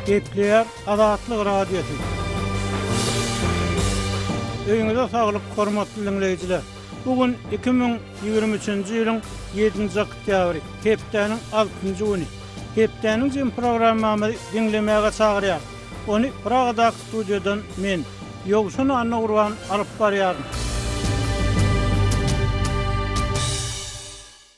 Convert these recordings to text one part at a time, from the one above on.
Gepleýär Azatlyk Radiosy. Öýüňize saglyk, hormatly diňleýjiler! Bu gün 2023-nji ýylyň ýedinji oktýabry, hepdäniň altynjy güni. Hepdäniň jemi programmamyzy diňlemäge çagyrýarys. Ony Pragadaky studiýadan men, Ýowşan Annagurban alyp barýaryn.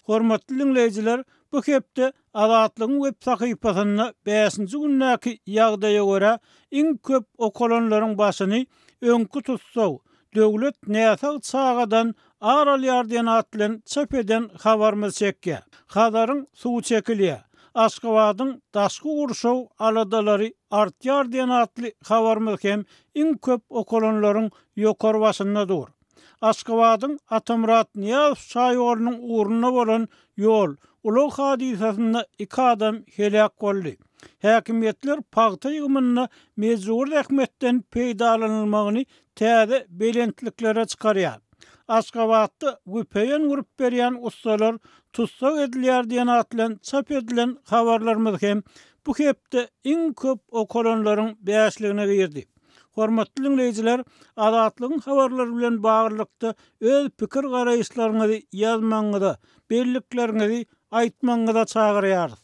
Hormatly diňleýjiler, bu hepde Azatlygyň web sahypasynda bäşinji gündäki ýagdaýa görä, iň köp okalanlaryň başyny öňki tussag, Döwlet näsag çagadan ar alýar diýen at bilen çap eden habarymyz çekýär. Hazaryň suwy çekilýär. Aşgabadyň daşky gurşaw aladalary artýar diýen atly habarymyz hem iň köp okalanlaryň ýokary başynda dur. Aşgabadyň Atamyrat Nyýazow şaýolunyň ugrunda bolan ýol, ulag hadysasynda iki adam heläk boldy. Häkimiýetler pagta ýygymynda mejbury zähmetden peýdalanylmagyny täze belentliklere çykarýar. Aşgabatda vpn gurup berýän ussalar tussag edilýär diýen at bilen çap edilen habarlarymyz hem bu hepde iň köp okalanlaryň bäşligine girdi. Hormatly diňleýjiler, Azatlygyň habarlary bilen baglylykda öz pikir-garaýyşlaryňyzy ýazmagyňyza, bellikleriňizi aýtmagyňyza çagyrýarys.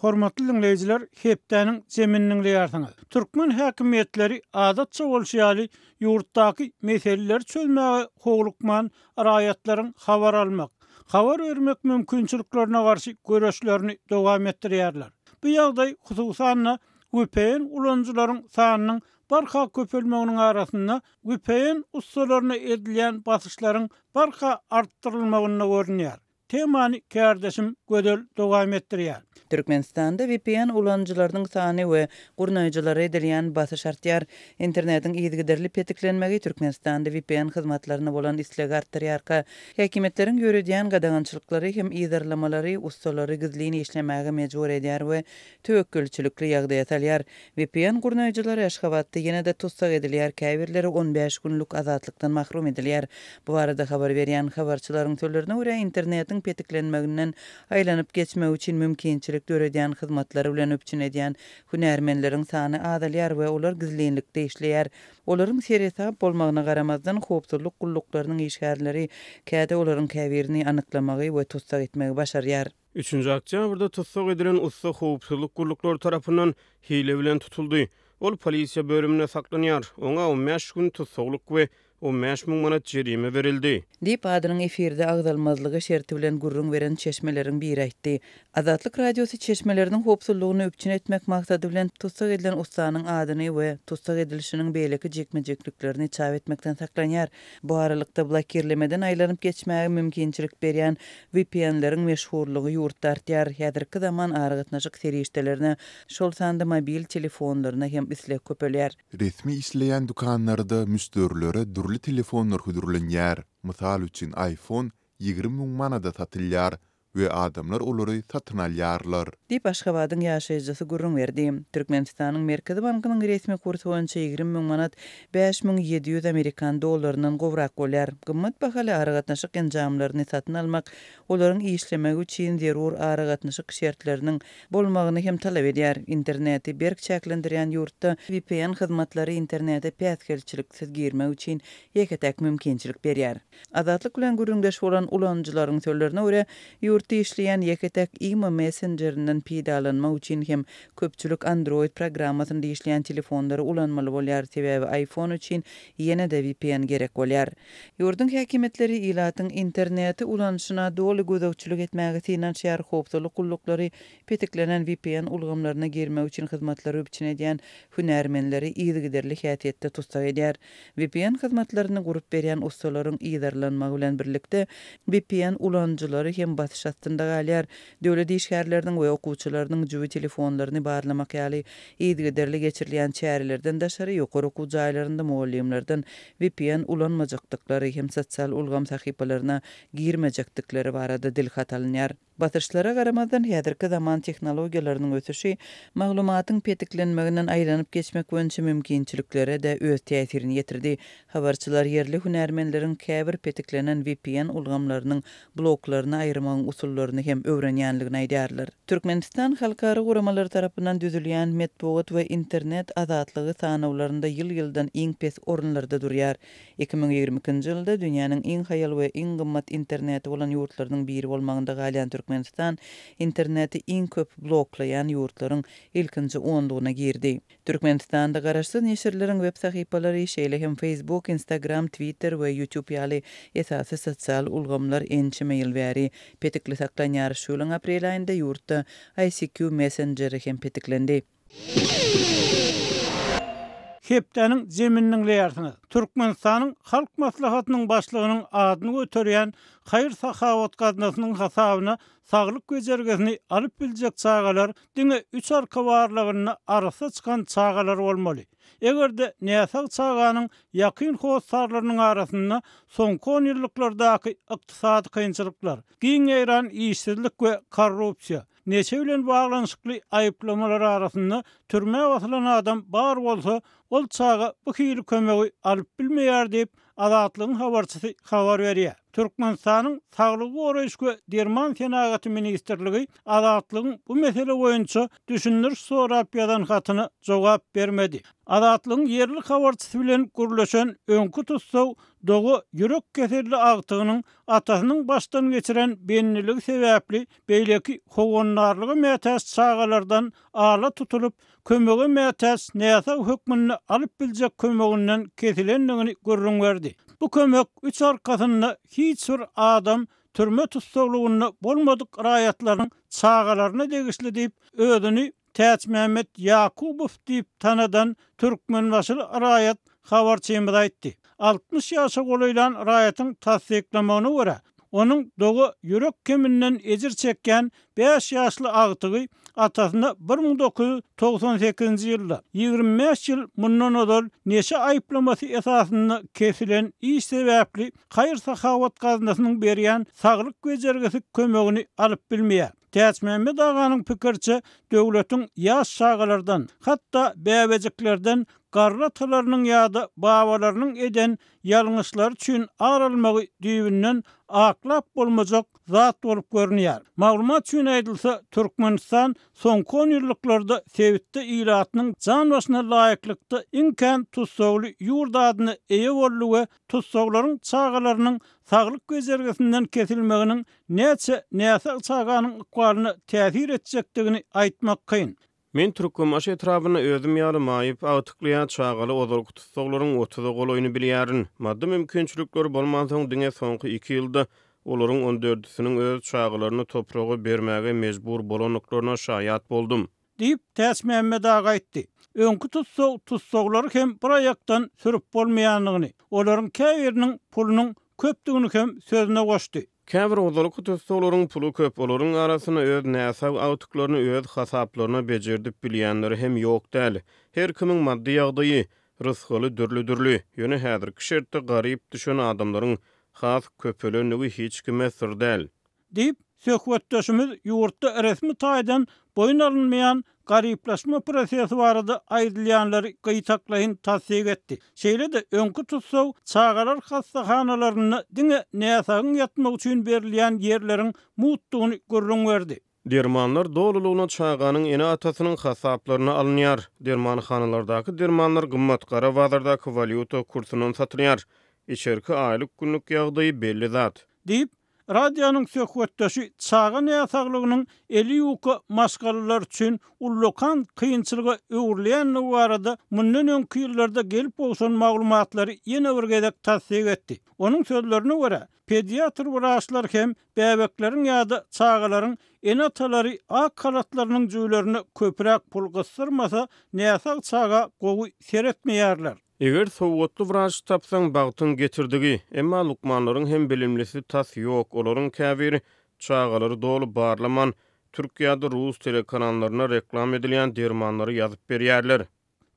Hormatly diňleýjiler, hepdäniň jemini diňleýärsiňiz. Türkmen häkimiýetleri adatça bolşy ýaly, ýurtdaky meseleleri çözmäge howlukman, raýatlaryň habar almak, habar bermek mümkinçiliklerine garşy göreşlerini dowam etdirýärler. Bu ýagdaý, hususan-da, vpn ulanyjylaryň sanynyň barha köpelmeginiň arasynda vpn ussalaryna edilýän basyşlaryň barha artdyrylmagynda görünýär. Temany kärdeşim Gözel dowam etdirýär. Türkmenistanda vpn ulanyjylarynyň sany we gurnaýjylara edilýän basyş artýar. Internetiň yzygiderli petiklenmegi Türkmenistanda vpn hyzmatlaryna bolan islegi artdyrýarka, häkimiýetleriň ýöredýän gadagançylyklary hem yzarlamalary ussalary gizlin işlemäge mejbur edýär we töwekgelçilikli ýagdaýa salýar. Vpn gurnaýjylary Aşgabatda ýene-de tussag edilýär, käbirleri on bäş günlük azatlykdan mahrum edilýär. Bu barada habar berýän habarçylaryň sözlerine görä, internetiň petiklenmeginden aýlanyp geçmek üçin mümkinçilik döredýän hyzmatlary bilen üpjün edýän hünärmenleriň sany azalýar we olar gizlinlikde işleýär. Olaryň seresap bolmagyna garamazdan, howpsuzlyk gulluklarynyň işgärleri käte olaryň käbirini anyklamagy we tussag etmegi başarýar. Üçünji oktýabrda tussag edilen ussa howpsuzlyk gulluklary tarapyndan hile bilen tutuldy. Ol polisiýa bölüminde saklanýar. Oňa on bäş gün tussaglyk we 15 000 manat jerime berildi. Diýip, adynyň efirde agzalmazlygy şerti bilen gürrüň beren çeşmeleriň biri aýtdy. Azatlyk Radiosy çeşmeleriniň howpsuzlygyny üpjün etmek maksady bilen, tussag edilen ussanyň adyny we tussag edilişiniň beýleki jikme-jikliklerini çap etmekden saklanýar. Bu aralykda, blokirlemeden aýlanyp geçmäge mümkinçilik berýän VPN-leriň meşhurlygy ýurtda artýar. Häzirki zaman aragatnaşyk serişdelerine, şol sanda mobil telefonlaryna hem isleg köpelýär. Resmi işleýän dükanlarda müşderilere dürli telefonlar hödürlenýär. Mysal üçin, iPhone 20 000 manada satylýar we adamlar olary satyn alýarlar. Diýip, Aşgabadyň ýaşaýjysy gürrüň berdi. Türkmenistanyň Merkezi bankynyň resmi kursy boýunça 20 000 manat 5700 amerikan dollaryndan gowrak bolýar. Gymmat bahaly aragatnaşyk enjamlaryny satyn almak olaryň işlemegi üçin zerur aragatnaşyk şertleriniň bolmagyny hem talap edýär. Interneti berk çäklendirýän ýurtda vpn hyzmatlary internete päsgelçiliksiz girmek üçin ýeke-täk mümkinçilik berýär. Azatlyk bilen gürrüňdeş bolan ulanyjylaryň sözlerine görä, ýurtda işleýän ýeke-täk imo messenjerinden peýdalanmak üçin hem köpçülik Android programmasynda işleýän telefonlary ulanmaly bolýar, sebäbi iPhone üçin ýene-de vpn gerek bolýar. Ýurduň häkimiýetleri ilatyň interneti ulanyşyna doly gözegçilik etmäge synanyşýar, howpsuzlyk gulluklary petiklenen vpn ulgamlaryna girmek üçin hyzmatlary üpjün edýän hünärmenleri yzygiderli häsiýetde tussag edýär. Vpn hyzmatlaryny gurup berýän ussalaryň yzarlanmagy bilen birlikde, vpn ulanyjylary hem basyş astynda galýar. Döwlet işgärleriniň we okuwçylarynyň jübi telefonlaryny barlamak ýaly yzygiderli geçirilýän çärelerden daşary, ýokary okuw jaýlarynda mugallymlardan vpn ulanmajakdyklary hem sosial ulgam sahypalaryna girmejekdikleri barada dilhat alynýar. Basyşlara garamazdan, häzirki zaman tehnologiýalarynyň ösüşi maglumatyň petiklenmeginden aýlanyp geçmek boýunça mümkinçiliklere-de öz täsirini ýetirdi. Habarçylar ýerli hünärmenleriň käbir petiklenen vpn ulgamlarynyň bloklaryny aýyrmagyň usullaryny hem öwrenýändigini aýdýarlar. Türkmenistan halkara guramalary tarapyndan düzülýän metbugat we internet azatlygy sanawlarynda ýyl-ýyldan iň pes orunlarda durýar. 2022-nji ýylda dünýäniň iň haýal we iň gymmat interneti bolan ýurtlarynyň biri bolmagynda galýan Türkmenistan interneti iň köp bloklaýan ýurtlaryň ilkinji onlugyna girdi. Türkmenistanda garaşsyz neşirleriň web sahypalary, şeýle hem Facebook, Instagram, Twitter we YouTube ýaly esasy sosial ulgamlar ençeme ýyl bäri petikli saklanýar. Şu ýylyň aprel aýynda ýurtda ICQ messenjeri hem petiklendi. Hepdäniň jemini diňleýärsiňiz. Türkmenistanyň Halk Maslahatynyň Başlygynyň adyny göterýän haýyr-sahawat gaznasynyň hasabyna saglyk bejergisini alyp biljek çagalar diňe üç arka barlagynda arassa çykan çagalar bolmaly. Eger-de näsag çaganyň ýakyn hossarlarynyň arasynda soňky onýyllyklardaky ykdysady kynçylyklar, giň ýaýran işsizlik we korrupsiýa, neşe bilen baglanyşykly aýyplamalar arasynda türmä basylan adam bar bolsa, ol çaga bu hili kömegi alyp bilmeýär diýip, Azatlygyň habarçysy habar berýär. Türkmenistanyň Saglygy goraýyş we derman senagaty ministrligi Azatlygyň bu mesele boýunça düşündiriş sorap ýazan hatyna jogap bermedi. Azatlygyň ýerli habarçysy bilen gürleşen öňki tussag doga ýürek keselli agtygynyň atasynyň başdan geçiren bendiligi sebäpli beýleki howandarlyga mätäç çagalardan ala tutulyp, kömege mätäç näsag hökmünde alyp biljek kömeginden kesilendigini gürrüň berdi. Bu kömek üç arkasynda hiç bir adam türme tussaglygynda bolmadyk raýatlaryň çagalaryna degişli diýip, özüni Täçmämmet Ýakubow diýip tanadan türkmenbaşyly raýat habarçymyza aýtdy. 60 ýaşa golaýlan raýatyň tassyklamagyna görä, onuň doga ýürek keminden ejir çekýän bäş ýaşly agtygy atasyna 1998-nji ýylda, 25 ýyl mundan ozal neşe aýyplamasy esasynda kesilen iş sebäpli haýyr-sahawat gaznasynyň berýän saglyk bejergisi kömegini alyp bilmeýär. Täçmämmet aganyň pikiriçe, döwletiň ýaş çagalardan, hatda bäbejiklerden garry atalarynyň ýa-da babalarynyň eden ýalňyşlary üçin ar almagy düýbünden aklap bolmajak zat bolup görünýär. Maglumat üçin aýdylsa, Türkmenistan soňky onýyllyklarda sebitde ilatynyň jan başyna laýyklykda iň kän tussagly ýurt adyna eýe boldy we tussaglaryň çagalarynyň saglyk bejergisinden kesilmeginiň näçe näsag çaganyň ykbalyna täsir etjekdigini aýtmak kyn. Men Türkmenbaşy etrabynda özüm ýaly maýyp, agtykly ýa çagaly ozalky tussaglaryň otuza golaýyny bilýärin. Maddy mümkinçilikleri bolmansoň, diňe soňky iki ýylda olaryň on dördüsiniň öz çagalaryny topraga bermäge mejbur bolandyklaryna şaýat boldum. Diýip, Täçmämmet aga aýtdy. Öňki tussag tussaglary hem bir aýakdan sürüp bolmaýandygyny, olaryň käbiriniň pulunyň köpdügini hem sözüne goşdy. Käbir ozalky tussaglaryň puly köp, olaryň arasynda öz näsag agtyklaryny öz hasaplaryna bejerdip bilýänleri hem ýok däl. Her kimiň maddy ýagdaýy, rysgaly dürli-dürli. Ýöne häzirki şertde garyp düşen adamlaryň has köpelendigi hiç kime syr däl. Diýip, söhbetdeşimiz ýurtda resmi taýdan boýun alynmaýan garyplaşma prosesi barada aýdylýanlary gytaklaýyn tassyk etdi. Şeýle-de, öňki tussag çagalar hassahanalarynda diňe näsagyň ýatmagy üçin berilýän ýerleriň mugtdugyny gürrüň berdi. Dermanlar dolulygyna çaganyň ene-atasynyň hasaplaryna alynýar. Dermanhanalardaky dermanlar gymmat, gara bazardaky walýuta kursundan satylýar. Içerki aýlyk-günlük ýagdaýy belli zat. Diýip, Radionyň söhbetdeşi çaga näsaglygynyň eli ýuka maşgalalar üçin ullakan kynçylyga öwrülýändigi barada mundan öňki ýyllarda gelip gowşan maglumatlary ýene bir gezek tassyk etdi. Onuň sözlerine görä, pediatr wraçlar hem bäbekleriň ýa-da çagalaryň ene-atalary ak halatlarynyň jübülerine köpräk pul gysdyrmasa, näsag çaga gowy seretmeýärler. Eger sowatly wraç tapsaň bagtyň getirdigi, emma lukmanlaryň hem bilimlisi tas ýok, olaryň käbiri çagalary doly barlaman türk ýa-da rus telekanallarynda reklam edilýän dermanlary ýazyp berýärler.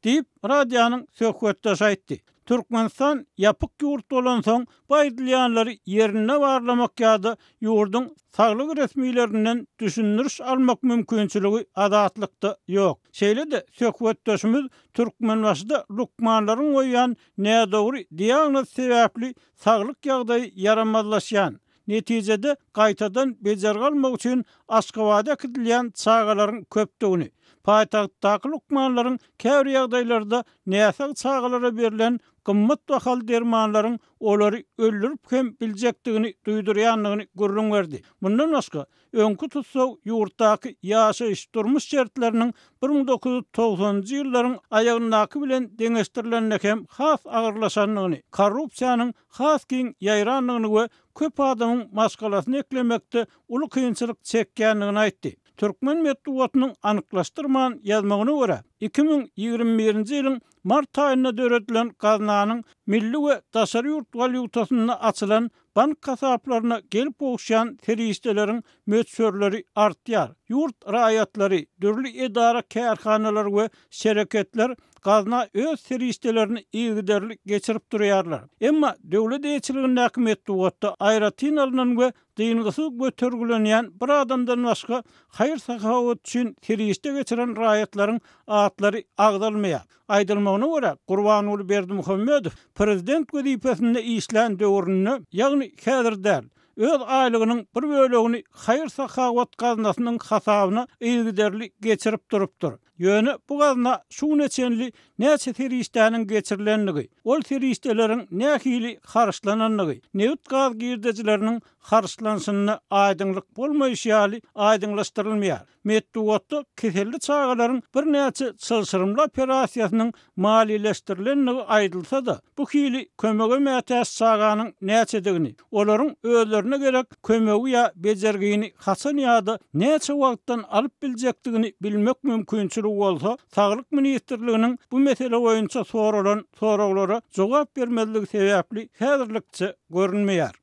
Diýip, radionyň söhbetdeşi aýtdy. Türkmenistan ýapyk ýurt bolansoň, bu aýdylýanlary ýerinde barlamak ýa-da ýurduň saglyk resmilerinden düşündiriş almak mümkinçiligi Azatlykda ýok. Şeýle-de, söhbetdeşimiz Türkmenbaşyda lukmanlaryň goýýan nädogry diagnozy sebäpli saglyk ýagdaýy ýaramazlaşýan, Netijede, gaýtadan bejergi almak üçin Aşgabada äkidilýän çagalaryň köpdügini, paýtagtdaky lukmanlaryň käbir ýagdaýlarda näsag çagalara berlen gymmat bahaly dermanlaryň olary öldürip hem biljekdigini duýdurýandygyny gürrüň berdi. Mundan başga, öňki tussag ýurtdaky ýaşaýyş-durmuş şertleriniň 1990-njy ýyllaryň aýagyndaky bilen deňeşdirilende hem has agyrlaşandygyny, korrupsiýanyň has giň ýaýrandygyny we köp adamyň maşgalasyny eklemekde uly kynçylyk çekýändigini aýtdy. Türkmen metbugatynyň anyklaşdyrman ýazmagyna görä, 2021-nji ýylyň mart aýynda döredilen gaznanyň milli we daşary ýurt walýutasynda açylan bank hasaplaryna gelip gowuşýan serişdeleriň möçberleri artýar. Ýurt raýatlary, dürli edara-kärhanalar we şereketler gazna öz serişdelerini yzygiderli geçirip durýarlar. Emma döwlet eýeçiligindäki metbugatda aýratyn alnan we dyngysyz götergilenýän bir adamdan başga haýyr-sahawat üçin serişde geçiren raýatlaryň atlary agzalmaýar. Aýdylmagyna görä, Gurbanguly Berdimuhamedow prezident wezipesinde işlän döwründe, ýagny häzir däl, öz aýlygynyň bir bölegini haýyr-sahawat gaznasynyň hasabyna yzygiderli geçirip durupdyr. Ýöne bu gazna şu güne çenli näçe serişdäniň geçirilendigi, ol serişdeleriň nähili harçlanandygy, nebit-gaz girdejileriniň harçlanyşynda aýdyňlyk bolmaýşy ýaly aýdyňlaşdyrylmaýar. Metbugatda keselli çagalaryň birnäçe çylşyrymly operasiýasynyň maliýeleşdirilendigi aýdylsa-da, bu hili kömege mätäç çaganyň näçedigini, olaryň özlerine gerek kömegi ýa bejergini haçan ýa-da näçe wagtdan alyp biljekdigini bilmek mümkinçiligi bolsa, Saglyk ministrliginiň bu mesele boýunça soralan soraglara jogap bermezligi sebäpli häzirlikçe görünmeýär.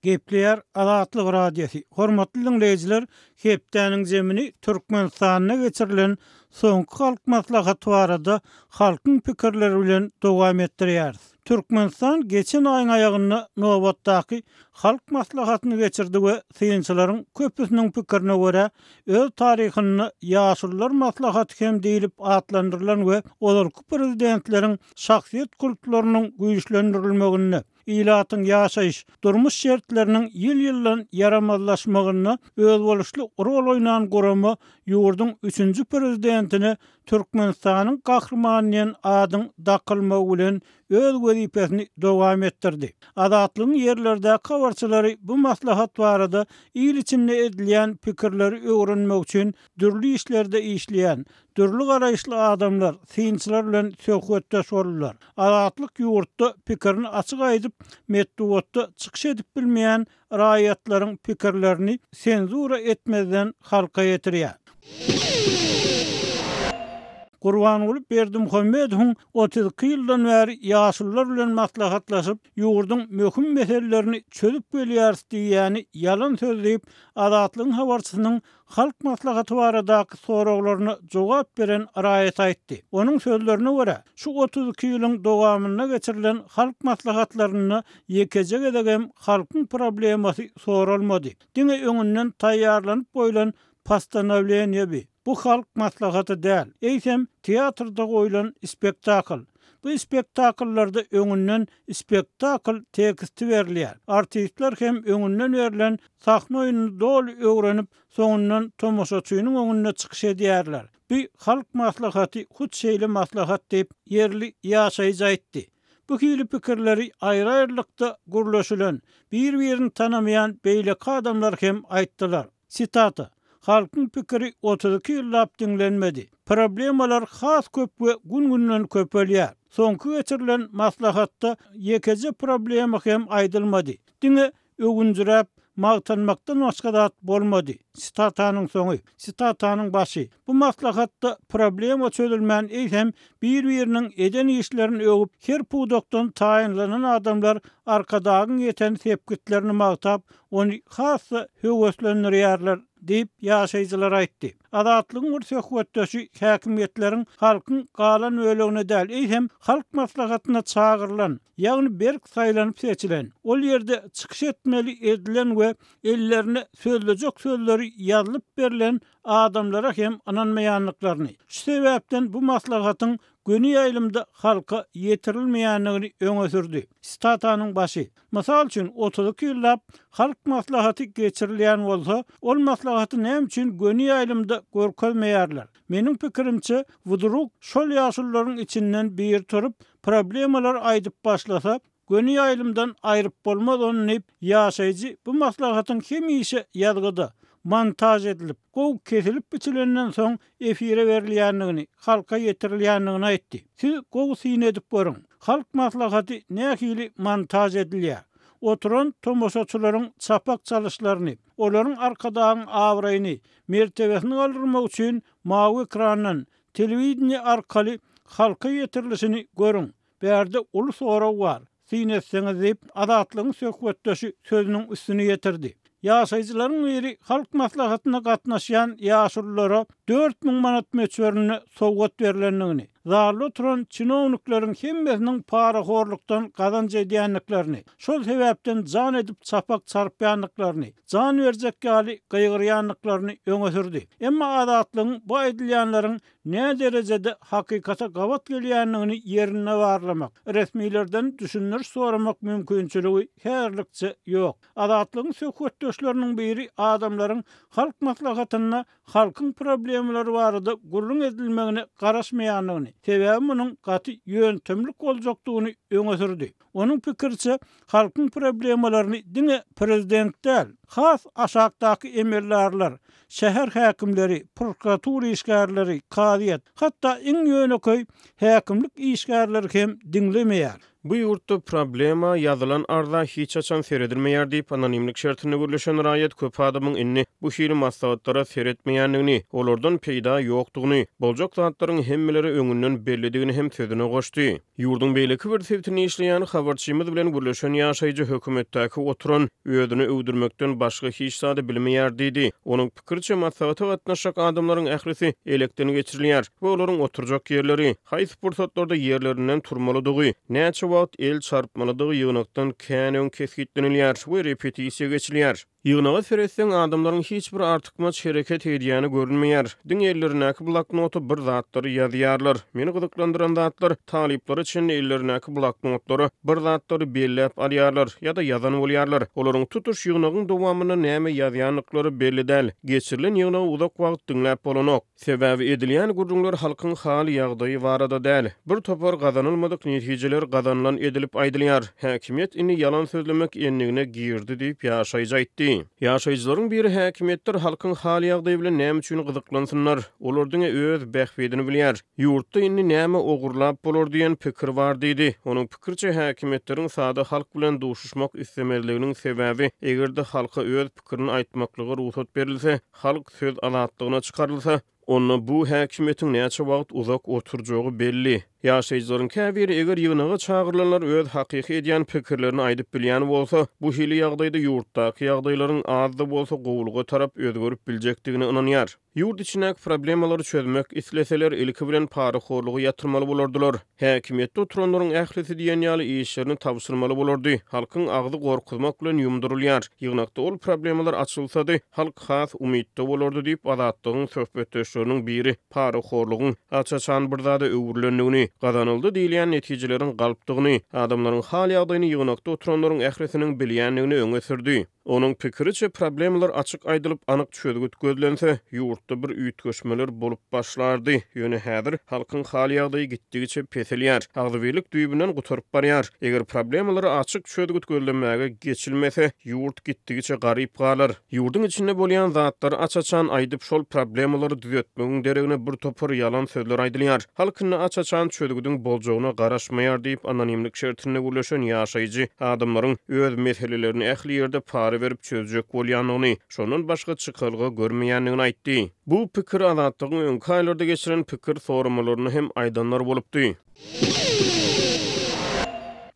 Gepleýär Azatlyk Radiosy, Hormatly diňleýjiler, hepdäniň jemini Türkmenistanda geçirilen soňky Halk Maslahaty barada halkyň pikirleri bilen dowam etdirýäris. Türkmenistan geçen aýyň aýagynda nobatdaky Halk Maslahatyny geçirdi we synçylaryň köpüsiniň pikirine görä, öz taryhynda Ýaşulular maslahaty hem diýlip atlandyrylan we ozalky prezidentleriň şahsyýet kultlarynyň güýçlendirilmeginde, ilatyň ýaşaýyş, durmuş şertleriniň ýyl-ýyldan ýaramazlaşmagynda özboluşly rol oýnan gurama ýurduň üçünji prezidentine Türkmenistanyň Gahrymany diýen adyň dakylmagy bilen öz wezipesini dowam etdirdi. Azatlygyň ýerlerdäki habarçylary bu maslahat barada il içinde edilýän pikirleri öwrenmek üçin dürli işlerde işleýän, dürli garaýyşly adamlar, synçylar bilen söhbetdeş boldular. Azatlyk ýurtda pikirini açyk aýdyp, metbugatda çykyş edip bilmeýän raýatlaryň pikirlerini senzura etmezden halka ýetirýär. Gurbanguly Berdimuhamedowyň 32 ýyldan bäri ýaşulular bilen maslahatlaşyp, ýurduň möhüm meselelerini çözüp gelýäris diýýäni ýalan söz diýip, Azatlygyň habarçysynyň Halk Maslahaty baradaky soraglaryna jogap beren raýat aýtdy. Onuň sözlerine görä, şu 32 ýylyň dowamynda geçirilen Halk Maslahatlarynda ýekeje gezegem halkyň problemasy soralmady. Diňe öňünden taýýarlanyp goýlan postanowleniýe bi. Bu Halk Maslahaty däl, eýsem teatrda goýlan spektakl. Bu spektakllarda öňünden spektakl teksti berilýär. Artistler hem öňünden berlen Sahna oýnuny doly öwrenip, soňundan tomaşaçynyň öňünde çykyş edýärler. Bu Halk Maslahaty hut şeýle maslahat diýip, ýerli ýaşaýjy aýtdy. Bu hili pikirleri aýry-aýrylykda gürleşilen, bir-birini tanamaýan beýleki adamlar hem aýtdylar. Sitata, Halkyň pikiri 32 ýyllap diňlenmedi. Problemalar has köp we gün-günden köpelýär. Soňky geçirilen maslahatda ýekeje problema hem aýdylmady. Diňe Öwünjiräp, magtanmakdan başga zat bolmady. Sitatanyň soňy. Sitatanyň başy. Bu maslahatda problema çözülmän, eýsem, bir-biriniň eden işlerini öwüp, her pudakdan taýynlanan adamlar Arkadagyň ýeten sepgitlerini magtap, ony has-da höweslendirýärler diýip, ýaşaýjylar aýtdy. Azatlygyň bir söhbetdeşi häkimiýetleriň halkyň galan bölegine däl, eýsem, Halk Maslahatyna çagyrylan, ýagny berk saýlanyp seçilen, ol ýerde çykyş etmeli edilen we ellerine sözlejek sözleri ýazylyp berlen adamlara hem ynanmaýandyklaryny, şu sebäpden bu maslahatyň göni ýaýlymda halka ýetirilmeýändigini öňe sürdi. Sitatanyň başy. Mysal üçin, 32 ýyllap Halk Maslahaty geçirilýän bolsa, ol maslahaty näme üçin göni ýaýlymda görkezmeýärler? Meniň pikirimçe, wdruk şol ýaşulularyň içinden biri turup, problemalary aýdyp başlasa, Göni ýaýlymdan aýryp bolmaz ony diýip, ýaşaýjy bu maslahatyň hemişe ýazgyda, montaž edilip, gowy kesilip-biçilenden soň efire berilýändigini, halka ýetirilýändigini aýtdy. Siz gowy syn edip görüň, Halk Maslahaty nähili montaž edilýär? Oturan tomaşaçylaryň çapak çalyşlaryny, olaryň Arkadagyň abraýyny, mertebesini galdyrmak üçin mawy ekrandan, telewideniýe arkaly halka ýetirilişini görüň. Bärde uly sorag bar, syn etseňiz diýip, Azatlygyň söhbetdeşi sözüniň üstüni ýetirdi. Ýaşaýjylaryň biri Halk Maslahatyna gatnaşýan ýaşululara 4000 manat möçberinde sowgat berlendigini, zalda oturan çinownikleriň hemmesiniň parahorlukdan gazanç edýändiklerini, şol sebäpden jan edip çapak çarpýandyklaryny, jan berjek ýaly gygyrýandyklaryny öňe sürdi. Emma Azatlygyň bu aýdylýanlaryň näderejede hakykata gabat gelýändigini ýerinde barlamak, resmilerden düşündiriş soramak mümkinçiligi häzirlikçe ýok. Azatlygyň söhbetdeşleriniň biri adamlaryň Halk Maslahatynda halkyň problemalary barada gürrüň edilmegine garaşmaýandygyny, sebäbi munuň gaty ýöntemlik boljakdygyny öňe sürdi. Onuň pikiriçe, halkyň problemalaryny diňe prezident däl, has aşakdaky emeldarlar, şäher häkimleri, prokuratura işgärleri, kazyýet, hatda iň ýönekeý häkimlik işgärleri hem diňlemeýär. Bu ýurtda problema, ýazylan arza hiç haçan seredilmeýär diýip, anonimlik şertinde gürleşen raýat köp adamyň indi bu hili maslahatlara seretmeýändigini, olardan peýda ýokdugyny, boljak zatlaryň hemmelere öňünden bellidigini hem sözüne goşdy. Ýurduň beýleki bir sebitinde işleýän habarçymyz bilen gürleşen ýaşaýjy hökümetdäki oturan özüni öwdürmekden başga hiç zady bilmeýär diýdi. Onuň pikiriçe, maslahata gatnaşjak adamlaryň ählisi elekden geçirilýär we olaryň oturjak ýerleri, haýsy pursatlarda ýerlerinden turmalydygy, näçe wagt el çarpmalydygy ýygnakdan kän öň kesgitlenilýär we repetisiýa geçilýär. Ýygnaga seretseň, adamlaryň hiç bir artykmaç hereket edýäni görünmeýär. Diňe ellerindäki bloknota bir zatlary ýazýarlar. Meni gyzyklandyran zatlar, talyplara çenli ellerindäki bloknotlara bir zatlary belläp alýarlar ýa-da ýazan bolýarlar. Olaryň tutuş ýygnagyň dowamynda näme ýazýandyklary belli däl. Geçirilen ýygnagy uzak wagt diňläp bolanok. Sebäbi edilýän gürrüňler halkyň hal-ýagdaýy barada däl. Bir topar gazanylmadyk netijeler gazanylan edilip aýdylýar. Häkimiýet indi ýalan sözlemek endigine girdi diýip, ýaşaýjy aýtdy. Ýaşaýjylaryň biri häkimiýetler halkyň hal-ýagdaýy bilen näme üçin gyzyklansynlar? Olar diňe öz bähbidini bilýär. Ýurtda indi näme ogurlap bolar diýen pikir bar diýdi. Onuň pikiriçe, häkimiýetleriň sada halk bilen duşuşmak islemezliginiň sebäbi, eger-de halka öz pikirini aýtmaklyga rugsat berilse, Halk söz azatlygyna çykarylsa, onda bu häkimiýetiň näçe wagt uzak oturjagy belli. Ýaşaýjylaryň käbiri eger ýygnaga çagyrylanlar öz hakyky edýän pikirlerini aýdyp bilýän bolsa, bu hili ýagdaýda ýurtdaky ýagdaýlaryň az-da bolsa gowulyga tarap özgerip biljekdigine ynanýar. Ýurt içindäki problemalary çözmek isleseler, ilki bilen parahorlugy ýatyrmaly bolardylar. Häkimiýetde oturanlaryň ählisi diýen ýaly işlerini tabşyrmaly bolardy. Halkyň agzy gorkuzmak bilen ýumdurylýar. Ýygnakda ol problemalar açylsady, halk has umytda bolardy diýip, Azatlygyň söhbetdeşleriniň biri parahorlugyň aç-açan bir zada öwrülendigini, gazanyldy diýilýän netijeleriň galpdygyny, adamlaryň hal-ýagdaýyny ýygnakda oturanlaryň ählisiniň bilýändigini öňe sürdi. Onuň pikiriçe, problemalar açyk aýdylyp, anyk çözgüt gözlense, ýurtda bir üýtgeşmeler bolup başlardy. Ýöne häzir halkyň hal-ýagdaýy gitdigiçe peselýär. Agzybirlik düýbünden gutaryp barýar. Eger problemalara açyk çözgüt gözlemäge geçilmese, ýurt gitdigiçe garyp galar. Ýurduň içinde bolýan zatlary aç-açan aýdyp, şol problemalary düzetmegiň deregine bir topar ýalan sözler aýdylýar. Halk indi aç-açan çözgüdiň boljagyna garaşmaýar diýip, anonimlik şertinde gürleşen ýaşaýjy adamlaryň öz meselelerini ähli ýerde para berip çözjek bolýandygyny, şondan başga çykalga görmeýändigini aýtdy. Bu pikiri Azatlygyň öňki aýlarda geçiren pikir soramalarynda hem aýdanlar bolupdy.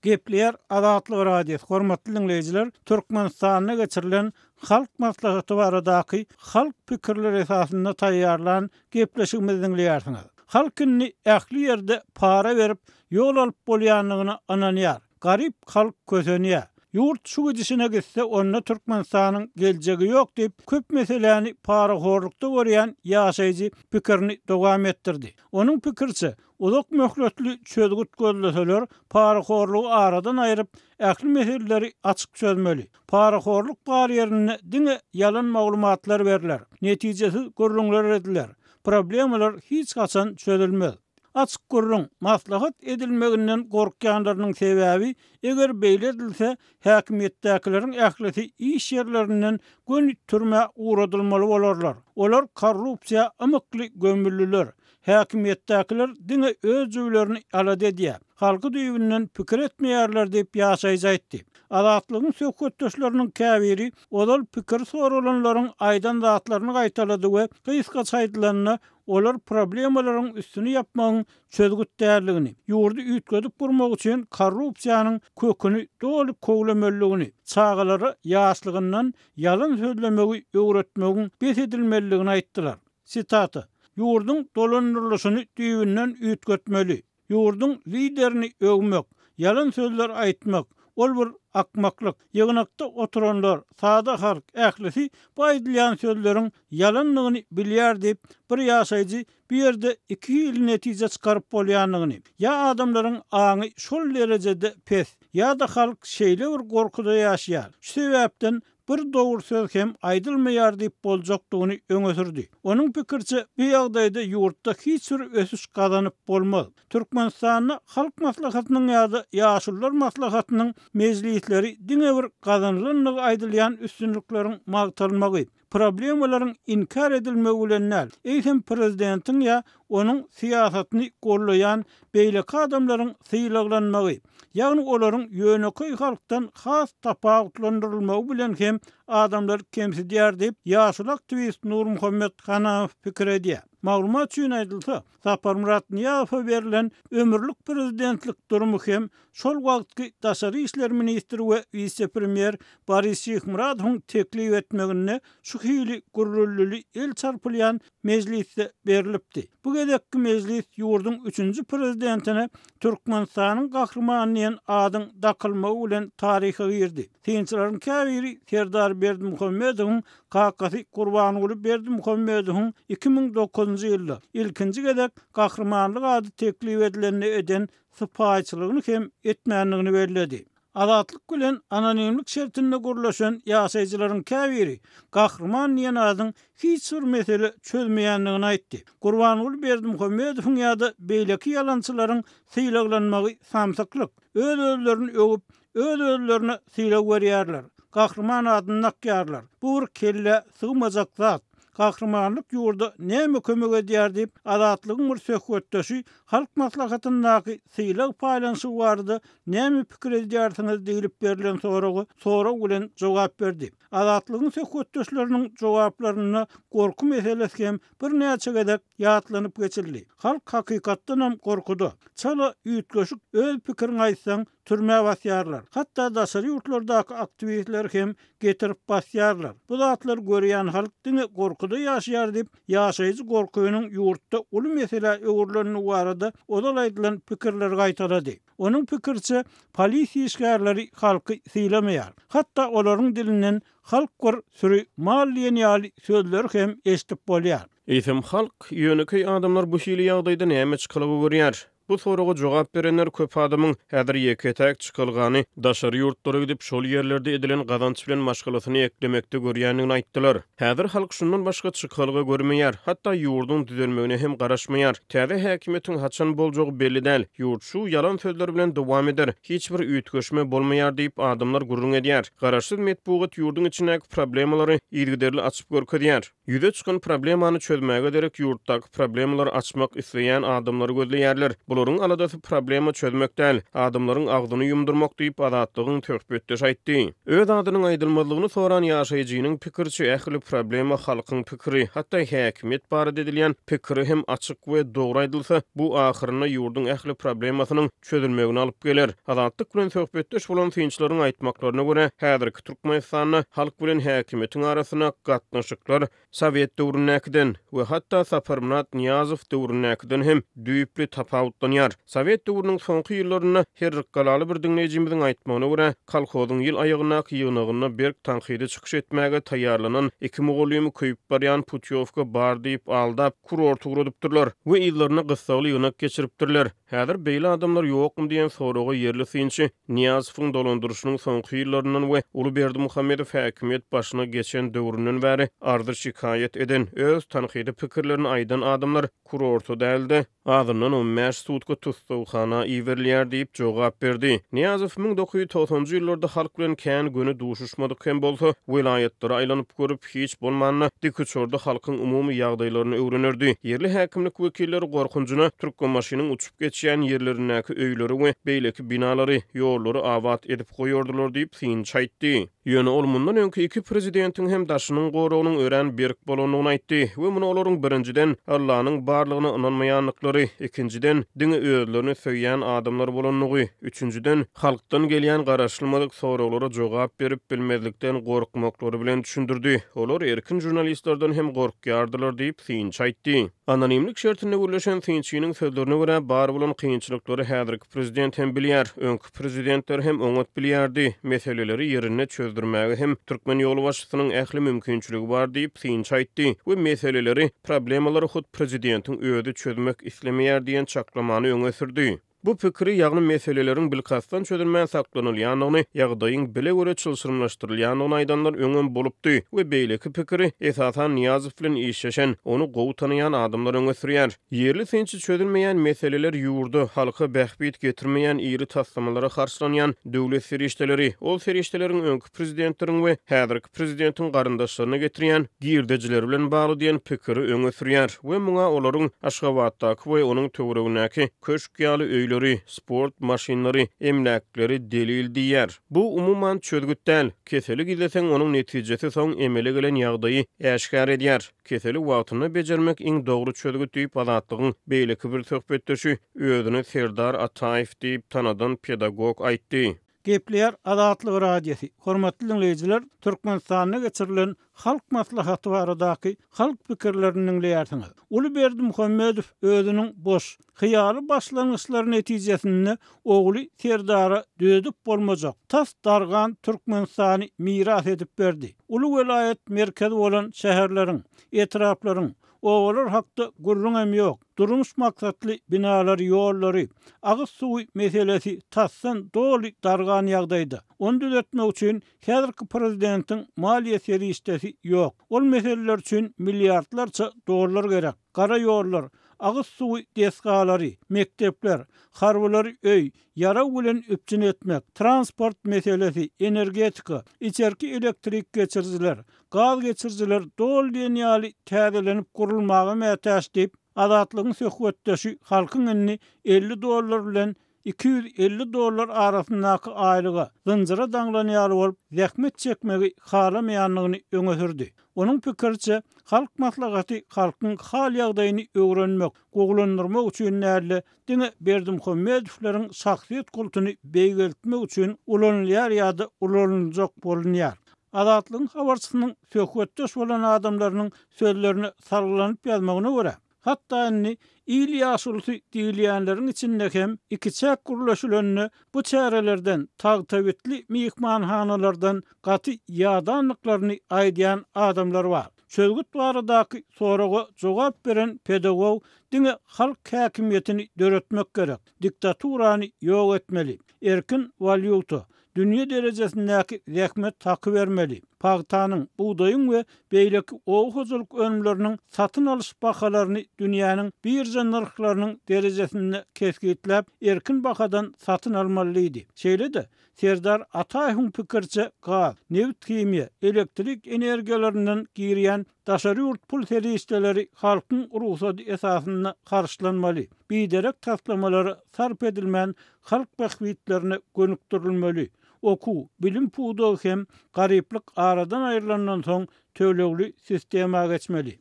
Gepleýär Azatlyk Radiosy, Hormatly diňleýjiler, Türkmenistanda geçirilen Halk Maslahaty baradaky halk pikirleri esasynda taýýarlan gepleşigimizi diňleýärsiňiz. Halk indi ähli ýerde para berip, ýol alyp bolýandygyna ynanýar. Garyp halk kösenýär. Ýurt şu gidişine gitse, onda Türkmenistanyň geljegi ýok diýip, köp meseläni parahorlukda görýän ýaşaýjy pikirini dowam etdirdi. Onuň pikiriçe, uzak möhletli çözgüt gözleseler, parahorlugy aradan aýryp, ähli meseleleri açyk çözmeli. Parahorluk bar ýerinde diňe ýalan maglumatlar berler, netijesiz gürrüňler ediler, problemalar hiç haçan çözülmez. Açyk gürrüň, maslahat edilmeginden gorkýanlarynyň sebäbi, eger beýle edilse, häkimiýetdäkileriň ählisi iş ýerlerinden göni türmä ugradylmaly bolarlar. Olar korrupsiýa ymykly gömüldiler. Häkimiýetdäkiler diňe öz jübülerini alada edýär. Halky düýbünden pikir etmeýärler diýip, ýaşaýjy aýtdy. Azatlygyň söhbetdeşleriniň käbiri ozal pikiri soralanlaryň aýdan zatlaryny gaýtalady we gysgaça aýdylanda, olar problemalaryň üstüni ýapmagyň çözgüt däldigini, ýurdy üýtgedip gurmak üçin korrupsiýanyň köküni doly köwlemelidigini, çagalara ýaşlygyndan ýalan sözlemegi öwretmegiň bes edilmelidigini aýtdylar. Sitata, Ýurduň dolandyrylyşyny düýbünden üýtgetmeli. Ýurduň liderini öwmek, ýalan sözler aýtmak, ol bir akmaklyk. Ýygnakda oturanlar, sada halk, ählisi bu aýdylýan sözleriň ýalandygyny bilýär diýip, bir ýaşaýjy bu ýerde iki hili netije çykaryp bolýandygyny, ýa adamlaryň aňy şol derejede pes, ýa-da halk şeýle bir gorkuda ýaşaýar, şu sebäpden bir dogry söz hem aýdylmaýar diýip boljakdygyny öňe sürdi. Onuň pikiriçe, bu ýagdaýda ýurtda hiç bir ösüş gazanyp bolmaz. Türkmenistanda Halk Maslahatynyň ýa-da Ýaşulular Maslahatynyň mejlisleri diňe bir gazanylandygy aýdylýan üstünlikleriň magtalmagy, problemalaryň inkär edilmegi bilen däl, eýsem prezidentiň ýa onuň syýasatyny gollaýan beýleki adamlaryň sylaglanmagy, ýagny olaryň ýönekeý halkdan has tapawutlandyrylmagy bilen hem adamlary kemsidýär diýip, ýaşuly aktiwist Nurmuhammet Hanamow pikir edýär. Maglumat üçin aýdylsa, Saparmyrat Nyýazowa berlen ömürlik prezidentlik durumy hem şol wagtky daşary işler ministri we wise-premýer Boris Şyhmyradowyň teklip etmeginde şu hili gürrüldili el çarpylýan mejlisde berlipdi. Bu gezekki mejlis ýurduň üçünji prezidentine Türkmenistanyň Gahrymany diýen adyň dakylmagy bilen taryha girdi. Synçylaryň käbiri Serdar Berdimuhamedowyň kakasy Gurbanguly Berdimuhamedowyň 2009-njy ýylda ilkinji gezek gahrymanlyk ady teklip edilende eden sypaýyçylygyny hem etmändigini belledi. Azatlyk bilen anonimlik şertinde gürleşen ýaşaýjylaryň käbiri Gahryman diýen adyň hiç bir mesele çözmeýändigini aýtdy. Gurbanguly Berdimuhamedowyň ýa-da beýleki ýalançylaryň sylaglanmagy samsyklyk. Öz-özlerini öwüp, öz-özlerine sylag berýärler. Gahryman adyny dakýarlar. Bu bir kellä sygmajak zat. Gahrymanlyk ýurda näme kömek edýär diýip, Azatlygyň bir söhbetdeşi Halk Maslahatyndaky sylag paýlanyşygy barada näme pikir edýärsiňiz diýlip berlen soraga sorag bilen jogap berdi. Azatlygyň söhbetdeşleriniň jogaplarynda gorky meselesi hem birnäçe gezek ýatlanyp geçildi. Halk hakykatdanam gorkuda. Çala üýtgeşik öz pikiriňi aýtsaň, türmä basýarlar. Hatda daşary ýurtlardaky aktiwistleri hem getirip basýarlar. Bu zatlary görýän halk diňe gorkuda ýaşaýar diýip, ýaşaýjy gorkynyň ýurtda uly meselä öwrülendigi barada ozal aýdylan pikirleri gaýtalady. Onuň pikiriçe, polisiýa işgärleri halky sylamaýar. Hatda olaryň dilinden halk bir süri mal diýen ýaly sözleri hem eşidip bolýar. Eýsem, halk, ýönekeý adamlar bu hili ýagdaýda näme çykalga görýär? Bu soraga jogap berenler köp adamyň häzir ýeke-täk çykalgany daşary ýurtlara gidip, şol ýerlerde edilen gazanç bilen maşgalasyny eklemekde görýändigini aýtdylar. Häzir halk şundan başga çykalga görmeýär, hatda ýurduň düzelmegine hem garaşmaýar. Täze häkimiýetiň haçan boljagy belli däl. Ýurt şu ýalan sözler bilen dowam eder. Hiç bir üýtgeşme bolmaýar diýip, adamlar gürrüň edýär. Garaşsyz metbugat ýurduň içindäki problemalary yzygiderli açyp görkezýär. Ýüze çykan problemany çözmäge derek ýurtdaky problemalary açmak isleýän adamlary gözleýärler. Bularyň aladasy problema çözmek däl, adamlaryň agzyny ýumdurmak diýip, Azatlygyň söhbetdeşi aýtdy. Öz adynyň aýdylmazlygyny soran ýaşaýjynyň pikiriçe, ähli problema halkyň pikiri, hatda häkimiýet barada edilýän pikiri hem açyk we dogry aýdylsa, bu ahyrynda ýurduň ähli problemasynyň çözülmegine alyp geler. Azatlyk bilen söhbetdeş bolan synçylaryň aýtmaklaryna görä, häzirki Türkmenistanda halk bilen häkimiýetiň arasynda gatnaşyklar sowet döwründäkiden we hatda Saparmyrat Nyýazow döwründäkiden hem düýpli tapawutlanýar. Sowet döwrüniň soňky ýyllarynda herrikgalaly bir diňleýjimiziň aýtmagyna görä, kolhozyň ýyl aýagyndaky ýygnagynda berk tankydy çykyş etmäge taýýarlanan iki mugallymy köýüp barýan putýowka bar diýip aldap, kurorta ugradypdyrlar we yzlaryna gyssagly ýygnak geçiripdirler. Häzir beýle adamlar ýokmy diýen soraga ýerli synçy Nyýazowyň dolandyryşynyň soňky ýyllaryndan we uly Berdimuhamedow häkimiýet başyna geçen döwründen bäri arzy-şikaýat eden, öz tankydy pikirlerini aýdan adamlar kurorta däl-de, azyndan on bäş sutka tussaghana iberilýär diýip jogap berdi. Nyýazow 1990-njy ýyllarda halk bilen kän göni duşuşmadyk hem bolsa, welaýatlara aýlanyp görüp, hiç bolmanda, dikuçarda halkyň umumy ýagdaýlaryny öwrenerdi. Ýerli häkimlik wekilleri gorkunjyna Türkmenbaşynyň uçup geçýän ýerlerindäki öýleri we beýleki binalary, ýollary abat edip goýardylar diýip, synçy aýtdy. Ýöne ol mundan öňki iki prezidentiň hem daşynyň goragynyň örän berk bolandygyny aýtdy we muny olaryň birinjiden, Allanyň barlygyna ynanmaýandyklary, ikinjiden, diňe özlerini söýýän adamlar bolandygy, üçünjiden, halkdan gelýän garaşylmadyk soraglara jogap berip bilmezlikden gorkmaklary bilen düşündirdi. Olar erkin žurnalistlerden hem gorkýardylar diýip, synçy aýtdy. Anonimlik şertinde gürleşen synçynyň sözlerine görä, bar bolan kynçylyklary häzirki prezident hem bilýär, öňki prezidentler hem oňat bilýärdi, meseleleri ýerinde çözdürmäge hem türkmen ýolbaşçysynyň ähli mümkinçiligi bar diýip, synçy aýtdy we meseleleri, problemalary hut prezidentiň özi çözmek islemeýär diýen çaklamany öňe sürdi. Bu pikiri, ýagny meseleleriň bilkastdan çözülmän saklanylýandygyny, ýagdaýyň bile-göre çylşyrymlaşdyrylýandygyny aýdanlar öňem bolupdy we beýleki pikiri, esasan, Nyýazow bilen işleşen, ony gowy tanaýan adamlar öňe sürýär. Ýerli synçy çözülmeýän meseleler ýurda, halka bähbit getirmeýän iri taslamalara harçlanýan döwlet serişdeleri, ol serişdeleriň öňki prezidentleriň we häzirki prezidentiň garyndaşlaryna getirýän girdejileri bilen bagly diýen pikiri öňe sürýär we muňa olaryň Aşgabatdaky we onuň töweregindäki köşk ýaly öýleri, sport maşynlary, emläkleri delil diýýär. Bu, umuman, çözgüt däl. Keseli gizleseň, onuň netijesi soň emele gelen ýagdaýy äşgär edýär. Keseli wagtynda bejermek iň dogry çözgüt diýip, Azatlygyň beýleki bir söhbetdeşi, özüni Serdar Ataýew diýip tanadan pedagog aýtdy. Gepleýär Azatlyk Radiosy, Hormatly diňleýjiler, Türkmenistanda geçirilen Halk Maslahaty baradaky halk pikirlerini diňleýärsiňiz. Uly Berdimuhamedow özüniň boş, hyýaly başlangyçlary netijesinde ogly Serdara düzedip bolmajak, tas dargan Türkmenistany miras edip berdi. Uly welaýat merkezi bolan şäherleriň, etraplaryň, Obalar hakda gürrüňem ýok. Durmuş maksatly binalar, ýollary, agyz suwy meselesi tasdan doly dargan ýagdaýda. Ony düzetmek üçin häzirki prezidentiň maliýe serişdesi ýok. Ol meseleler üçin milliardlarça dollar gerek. Gara ýollar, agyz suwy desgalary, mekdepler, harbylary öý, ýarag bilen üpjün etmek, transport meselesi, energetika, içerki elektrik geçirijiler, Gaz geçirijiler doly diýen ýaly täzelenip gurulmaga mätäç diýip, Azatlygyň söhbetdeşi halkyň indi 50 dollar bilen 250 dollar arasyndaky aýlyga zynjyra daňlan ýaly bolup zähmet çekmegi halamaýandygyny öňe sürdi. Onuň pikiriçe, Halk Maslahaty halkyň hal-ýagdaýyny öwrenmek, gowulandyrmak üçin däl-de, diňe Berdimuhamedowlaryň şahsyýet kultuny beýgeltmek üçin ulanylýar ýa-da ulanyljak bolunýar. Azatlygyň habarçysynyň söhbetdeş bolan adamlarynyň sözlerine salgylanyp ýazmagyna görä, hatda indi il ýaşulusy diýilýänleriň içinde hem ikiçäk gürleşilende bu çärelerden, tagtabitli myhmanhanalardan gaty ýadandyklaryny aýdýan adamlar bar. Çözgüt baradaky soraga jogap beren pedagog diňe halk häkimiýetini döretmek gerek, diktaturany ýok etmeli, erkin walýuta, Dünýä derejesindäki zähmet haky bermeli. Pagtanyň, bugdaýyň we beýleki oba hojalyk önümleriniň satyn alyş bahalaryny dünýäniň birža nyrhlarynyň derejesinde kesgitläp, erkin bahadan satyn almaly diýdi. Şeýle-de, Serdar Ataýewiň pikiriçe, gaz, nebit-himiýa, elektrik energiýalaryndan girýän daşary ýurt pul serişdeleri halkyň rugsady esasynda harçlanmaly, biderek taslamalara sarp edilmän, halk bähbitlerine gönükdirilmeli. Okuw, bilim pudagy hem garyplyk aradan aýrylandan soň tölegli sistema geçmeli.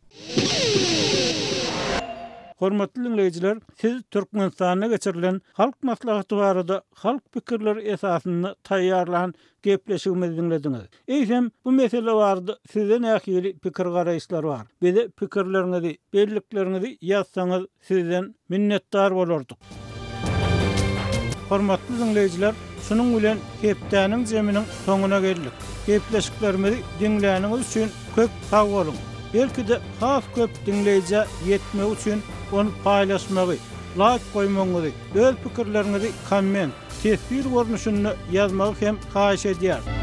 Hormatly diňleýjiler, siz Türkmenistanda geçirilen Halk Maslahaty barada halk pikirleri esasynda taýýarlan gepleşigimizi diňlediňiz. Eýsem, bu mesele barada sizde nähili pikir-garaýyşlar bar? Bize pikirleriňizi, bellikleriňizi ýazsaňyz Sizden minnetdar bolardyk. Hormatly diňleýjiler, şunuň bilen hepdäniň jeminiň soňuna geldik. Gepleşiklerimizi diňläniňiz üçin köp sag boluň! Belki-de has köp diňleýjä ýetmegi üçin ony paýlaşmagy, laýk goýmagyňyzy, öz pikirleriňizi komment, teswir görnüşinde ýazmagy hem haýyş edýäris.